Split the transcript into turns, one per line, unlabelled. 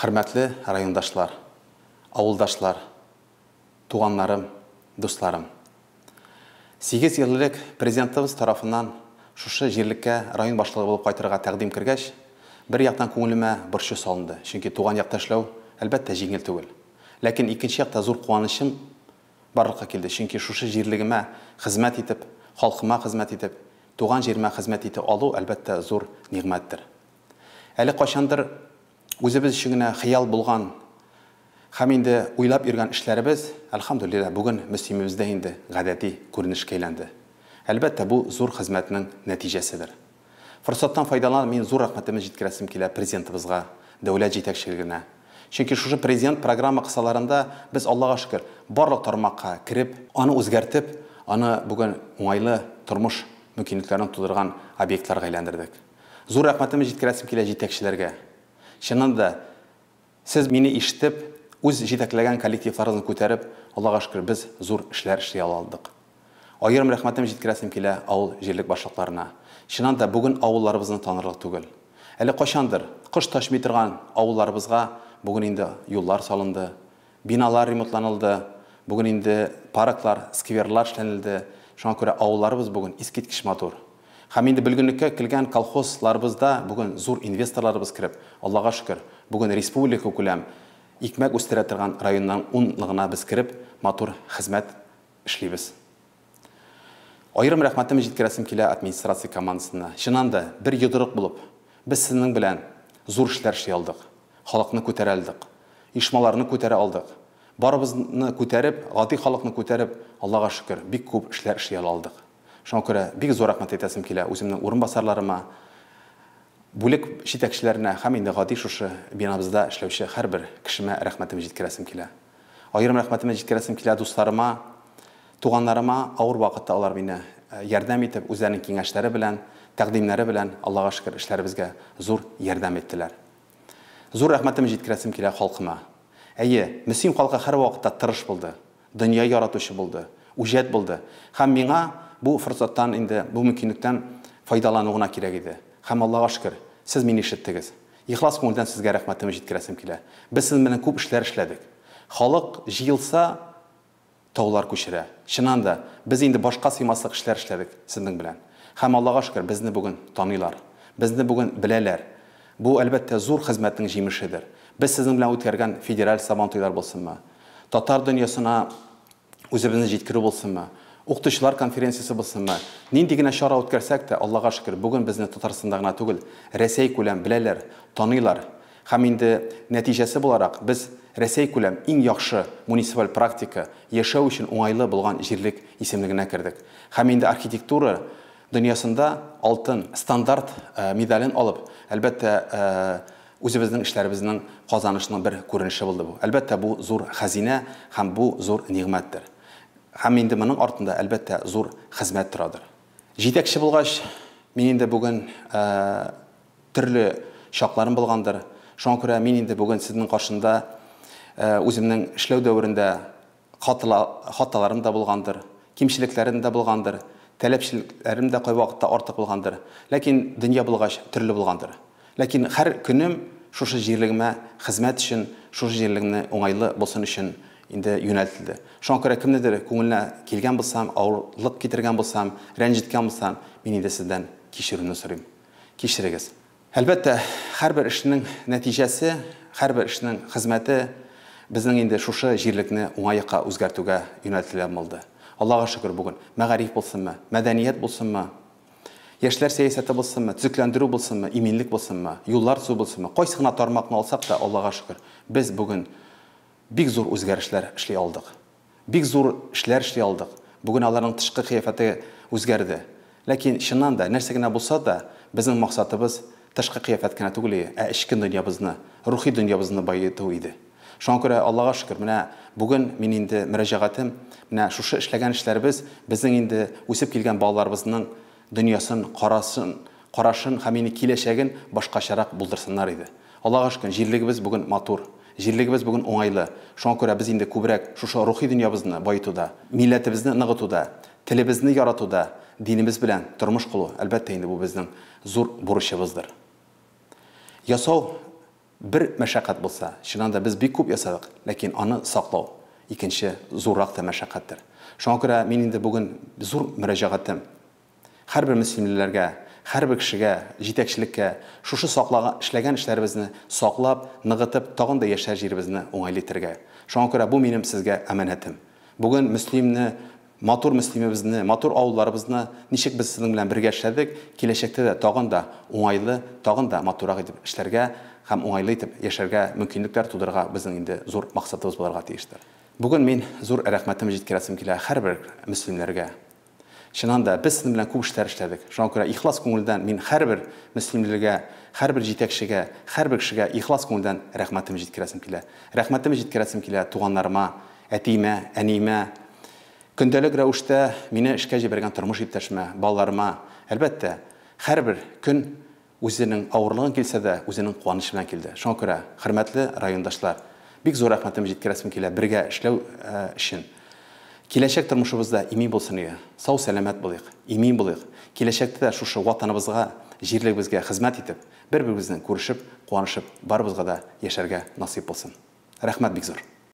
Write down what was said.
Хөрмәтле райондашлар, авылдашлар, туганнарым, дусларым! 8 ел элек Президентыбыз тарафыннан шушы җирлеккә район башлыгы булып кайтырга тәкъдим кергәч, бер яктан күңелемә борчу салынды, чөнки туган якта эшләү, әлбәттә, җиңел түгел. Ләкин икенче якта зур куанычым барлыкка килде, чөнки шушы җирлегемә хезмәт итеп, халкыма хезмәт итеп, туган җиремә хезмәт итә алу, әлбәттә, зур нигъмәттер. Әле кайчандыр үзебез өчен генә хыял булган һәм инде уйлап йөргән эшләребез, әлхәмдүлилләһ, бүген Мөслимебездә инде гадәти күренешкә әйләнде. Әлбәттә, бу зур хезмәтнең нәтиҗәседер. Форсаттан файдаланып, мин зур рәхмәтемне җиткерәсем килә Президентыбызга, дәүләт җитәкчелегенә. Чөнки шушы Президент программа кысаларында без, Аллага шөкер, барлык тармакка кереп, аны үзгәртеп, аны бүген уңайлы тормыш мөмкинлекләрен тудырган объектларга әйләндердек. Зур рәхмәтемне җиткерәсем килә җитәкчеләргә. Чыннан да, сез мине ишетеп, үз җитәкләгән коллективларыгызны күтәреп, Аллага шөкер, без зур эшләр эшли алдык. Аерым рәхмәтемне җиткерәсем килә авыл җирлек башлыкларына. Чыннан да, бүген авылларыбызны танырлык түгел. Әле кайчандыр кош та очмый торган авылларыбызга бүген инде юллар салынды, биналар ремонтланылды, бүген инде парклар, скверлар эшләнелде. Шуңа күрә авылларыбыз бүген искиткеч матур. Һәм инде бөлгенлеккә килгән колхозларыбызда бүген зур инвесторларыбыз кереп, Аллага шөкер, бүген республикакүләм икмәк үстерә торган районның унлыгына без кереп, матур хезмәт эшлибез. Аерым рәхмәтемне җиткерәсем килә администрация командасына. Чыннан да, бер йодрык булып, без сезнең белән зур эшләр эшли алдык. Халыкны күтәрә алдык. Оешмаларны күтәрә алдык. Барыбызны күтәреп, гади халыкны күтәреп, Аллага шөкер, бик күп эшләр эшли алдык. Шуңа күрә бик зур рәхмәт әйтәсем килә үземнең урынбасарларыма, бүлек җитәкчеләренә һәм инде гади шушы бинабызда эшләүче һәрбер кешемә рәхмәтемне җиткерәсем килә. Аерым рәхмәтемне җиткерәсем килә дусларыма, туганнарыма, авыр вакытта алар мине ярдәм итеп, үзләренең киңәшләре белән, тәкъдимнәре белән, Аллага шөкер, эшләребезгә зур ярдәм иттеләр. Зур рәхмәтемне җиткерәсем килә халкыма. Әйе, Мөслим халкы һәрвакытта тырыш булды, дөнья яратучы булды, үҗәт булды. Һәм миңа бу форсаттан инде, бу мөмкинлектән файдалану гына кирәк иде. Һәм Аллага шөкер, сез мине ишеттегез. Ихлас күңелдән сезгә рәхмәтемне җиткерәсем килә. Без сезнең белән күп эшләр эшләдек. Халык җыелса, таулар күчерә. Чыннан да, без инде башка сыймаслык эшләр эшләдек сезнең белән. Һәм Аллага шөкер, безне бүген таныйлар. Безне бүген беләләр. Бу, әлбәттә, зур хезмәтнең җимешедер. Без сезнең белән үткәргән федераль Сабантуйлар булсынмы, татар дөньясына үзебезне җиткерү булсынмы, укытучылар конференциясе булсынмы, нинди генә чара үткәрсәк тә, Аллага шөкер, бүген безне Татарстанда гына түгел, Рәсәй күләм беләләр, таныйлар. Һәм инде нәтиҗәсе буларак, без Рәсәй күләм иң яхшы муниципаль практика, яшәү өчен уңайлы булган җирлек исемлегенә кердек. Һәм инде архитектура дөньясында алтын стандарт медален алып, әлбәттә, үзебезнең эшләребезнең казанышының бер күренеше булды бу. Әлбәттә, бу зур хәзинә һәм бу зур нигъмәттер. Һәм инде моның артында, әлбәттә, зур хезмәт торадыр. Җитәкче булгач, мин инде бүген төрле чакларым булгандыр. Шуңа күрә мин инде бүген сезнең каршында үземнең эшләү дәверендә хаталарым да булгандыр, кимчелекләрем дә булгандыр, таләпчелекләрем дә кайвакытта артык булгандыр. Ләкин дөнья булгач, төрле булгандыр. Ләкин һәр көнем шушы җирлегемә хезмәт өчен, шушы җирлегемне уңайлы булсын өчен инде юнәлтелде. Шуңа күрә кемнедер күңеленә килгән булсам, авырлык китергән булсам, рәнҗеткән булсам, мин инде сездән кичерүне сорыйм. Кичерегез. Әлбәттә, һәрбер эшнең нәтиҗәсе, һәрбер эшнең хезмәте безнең инде шушы җирлекне уңай якка үзгәртүгә юнәлтелгән булды. Аллага шөкер, бүген мәгариф булсынмы, мәдәният булсынмы, яшьләр сәясәте булсынмы, төзекләндерү булсынмы, иминлек булсынмы, юллар төзү булсынмы, кайсы гына тармакны алсак та, Аллага шөкер, без бүген бик зур үзгәрешләр эшли алдык. Бик зур эшләр эшли алдык. Бүген аларның тышкы кыяфәте үзгәрде. Ләкин, чыннан да, нәрсә генә булса да, безнең максатыбыз тышкы кыяфәт кенә түгел, ә эчке дөньябызны, рухи дөньябызны баету иде. Шуңа күрә, Аллага шөкер, менә бүген мин инде мөрәҗәгатем, менә шушы эшләгән эшләребез безнең инде үсеп килгән балаларыбызның дөньясын, карасын, карашын һәм инде киләчәген башкачарак булдырсыннар иде. Аллага шөкер, җирлегебез бүген матур, җирлегебез бүген уңайлы. Шуңа күрә без инде күбрәк шушы рухи дөньябызны баетуда, милләтебезне ныгытуда, телебезне яратуда, динебез белән тормыш кылу, әлбәттә инде, бу безнең зур бурычыбыздыр. Ясау бер мәшәкать булса, чыннан да без бик күп ясадык, ләкин аны саклау икенче зуррак та мәшәкатьтер. Шуңа күрә мин инде бүген зур мөрәҗәгатем һәрбер мөслимлеләргә, һәрбер кешегә, җитәкчелеккә, шушы саклаган, эшләгән эшләребезне саклап, ныгытып, тагын да яшәр җиребезне уңайлы итәргә. Шуңа күрә бу минем сезгә әманәтем. Бүген Мөслимне, матур Мөслимебезне, матур авылларыбызны ничек без сезнең белән бергә эшләдек, киләчәктә дә тагын да уңайлы, тагын да матуррак итеп эшләргә һәм уңайлы итеп яшәргә мөмкинлекләр тудырырга безнең инде зур максатыбыз булырга тиештер. Бүген мин зур рәхмәтемне җиткерәсем килә һәрбер мөслимләргә. Чыннан да, без сезнең белән күп эшләр эшләдек. Шуңа күрә ихлас күңелдән мин һәрбер мөслимлегә, һәрбер җитәкчегә, һәрбер кешегә ихлас күңелдән рәхмәтемне җиткерәсем килә. Рәхмәтемне җиткерәсем килә туганнарыма, әтиемә, әниемә, көндәлек рәвештә мине эшкә җибәргән тормыш иптәшемә, балаларыма. Әлбәттә, һәрбер көн үзенең авырлыгын килсә дә, үзенең куанычы белән килде. Шуңа күрә, хөрмәтле райондашлар, бик зур рәхмәтемне җиткерәсем килә бергә эшләү өчен. Киләчәк тормышыбызда имин булсын иде. Сау-сәламәт булыйк, имин булыйк. Киләчәктә дә шушы Ватаныбызга, җирлегебезгә хезмәт итеп, бер-беребезне күрешеп, куанышып, барыбызга да яшәргә насыйп булсын. Рәхмәт бик зур.